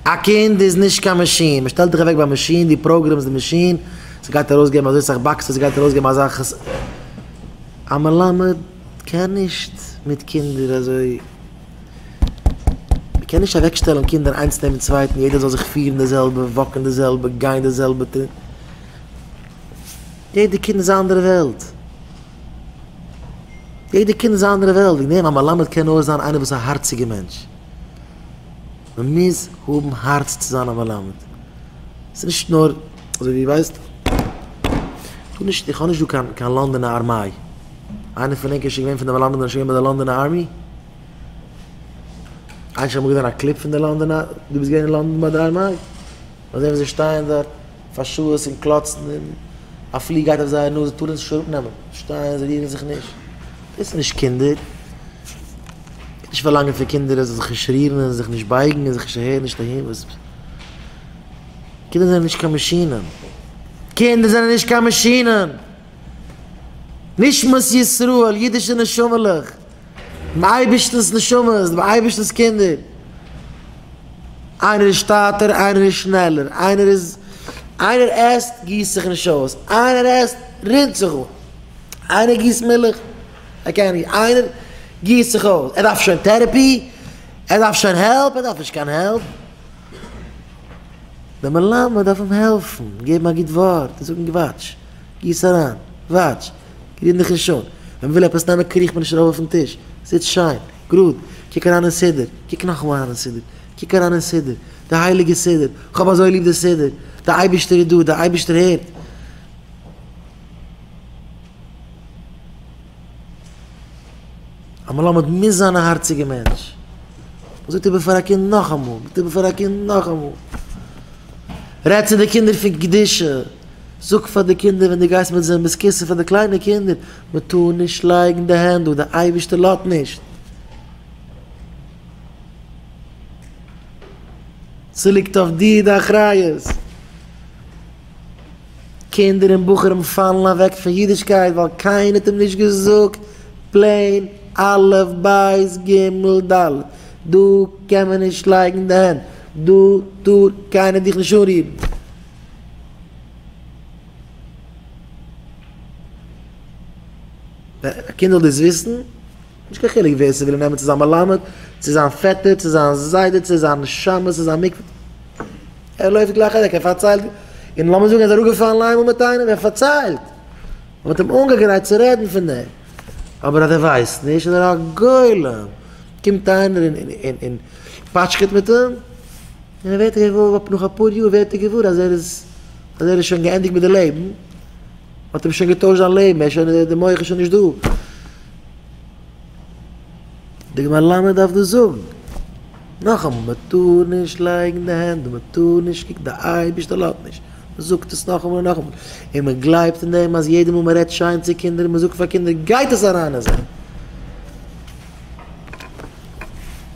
א קינד איז נישט קיין מאשין, מען שטעלט דיך אוועק ביי מאשין, דו פראגרעמסט די מאשין, ס'גייט ארויסגעבן אזוי סאך באקסעס, ס'גייט ארויסגעבן אזא ח. א מלמד קען נישט מיט קינדער אזוי, מען קען נישט אוועקשטעלן קינדער איינס נעבן צווייטן יעדער זאל זיך פירן די זעלבע, וואקן די זעלבע, גיין די זעלבע, יעדע קינד איז א אנדערע וועלט, יעדע קינד איז א אנדערע וועלט, וועגן דעם א מלמד קען נאר זיין איינער וואס איז א הארציגע מענטש. מען מוז האבן הארץ צו זיין א מלמד, ס'איז נישט נאר אזוי ווי ווייסט, דא נישט איך האב נישט דא קיין קיין לאנדענע ארמיי, איינער פון ענק איז שוין געווען פון די מלמדים זענען שוין געווען ביי די לאנדענע ארמי? איינער שוין אמאל געזען א קליפ פון די לאנדענע, דו ביסט געווען אין לאנדאן ביי די ארמיי? מ'זעט ווי זיי שטייען דארט פאר שעות און קלאצן און א פלי גייט אויף זייער נאז זיי טארן עס נישט אראפנעמען, שטייען זיי רירן זיך נישט, דאס איז נישט קינדער. קען נישט פארלאנגען פון קינדער אז זיי זאלן זיך נישט רירן און זיך נישט בייגן און זיך נישט אהער נישט אהין וואס קינדער זענען נישט קיין מאשינען קינדער זענען נישט קיין מאשינען נשמת ישראל אידישע נשמה'לעך דעם אייבערשטנ'ס נשמות דעם אייבערשטנ'ס קינדער איינער איז שטאטער איינער איז שנעלער איינער איז איינער עסט גיסט זיך נישט אויס איינער עסט רינט זיך אן איינער גיסט מילך ער קען נישט, איינער גיסט זיך אויס, ער דארף שוין therapy, ער דארף שוין help, ער דארף נישט קיין help, דער מלמד דארף אים העלפן, געבן א גוט ווארט, און זאגן וואטש, גיס אריין, וואטש, ריר דיך נישט אן, ווען מען וויל עפעס נעמען קריכט מען נישט ארויף אויפן טיש, זיץ שיין, גראד, קוק אריין אין סידור, קוק נאכאמאל אריין אין סידור, קוק אריין אין סידור, די הייליגע סידור, כ'האב אזוי ליב די סידור, די אייבערשטער איז דא, די אייבערשטער הערט. א מלמד מוז זיין א הארציגע מענטש. מ'זאגט איבער פאר א קינד נאכאמאל, מ'זאגט איבער פאר א קינד נאכאמאל. רעד צו די קינדער פון קדושה. זאג פאר די קינדער ווען דו גייסט מיט זיי אין בית כסא פאר די קליינע קינדער, מ'טאר נישט לייגן די הענט דא, די אייבערשטער לאזט נישט. ס'ליגט אויף דיר די אחריות. קינדער און בחורים פאלן אוועק פון אידישקייט ווייל קיינער האט אים נישט געזאגט plain א' בית ג' ד', דא קען מען נישט לייגן די הענט, דא טאר קיינער דיך נישט אנרירן. א קינד זאל דאס וויסן, נישט קיין חילוק ווער ס'וויל אים נעמען צו זיין מלמד, צו זיין פעטער, צו זיין זיידע, צו זיין שמש, צו זיין מקווה. ער לויפט גלייך אוועק, ער פארציילט, און לאמיר זאגן ער איז אראפגעפאלן איינמאל מיט איינעם, ער פארציילט, מען האט אים אנגעגרייט צו רעדן פון דעם, אבער אז ער ווייסט נישט איז ער א גולם, קומט איינער און און פאטשקעט מיט אים, און ער ווערט געוואר, נאך אפאר יאר ווערט ער געוואר אז ער איז, אז ער איז שוין געענדיגט מיט די לעבן, מען האט אים שוין געטוישט זיין לעבן, ער איז שוין, די מח איז שוין נישט דא. די מלמד דארף דאס זאגן. נאכאמאל, מען טאר נישט לייגן די הענט דא, מען טאר נישט קוקן, די אייבערשטער לאזט נישט. מען זאגט עס נאכאמאל און נאכאמאל, און מען גלייבט אין דעם אז יעדע מאל מען רעדט שיין צו קינדער און מען זאגט פאר קינדער גייט עס אריין אין זיי.